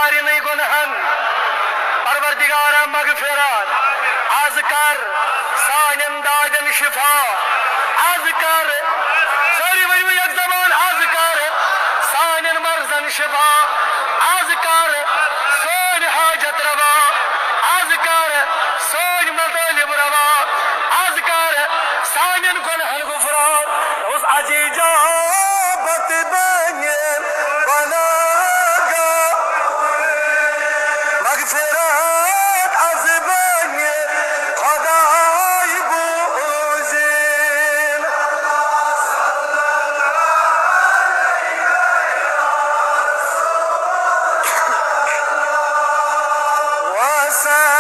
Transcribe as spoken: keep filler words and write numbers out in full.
سارنٕے گۄنہن پروردگارا مغفرت۔ از کر سانٮ۪ن دادٮ۪ن شفا۔ از کر، سٲری ؤنِو یک زبان، از کر سانٮ۪ن مرضن شفا۔ از کر سٲنۍ حاجت روا۔ از کر سٲنۍ مطالب روا۔ از کر سانٮ۪ن گۄنہن غفران۔ اوس عزیزا بت بنہِ بناگا مغفرت از بنہِ خدای بوزین۔ وسلم۔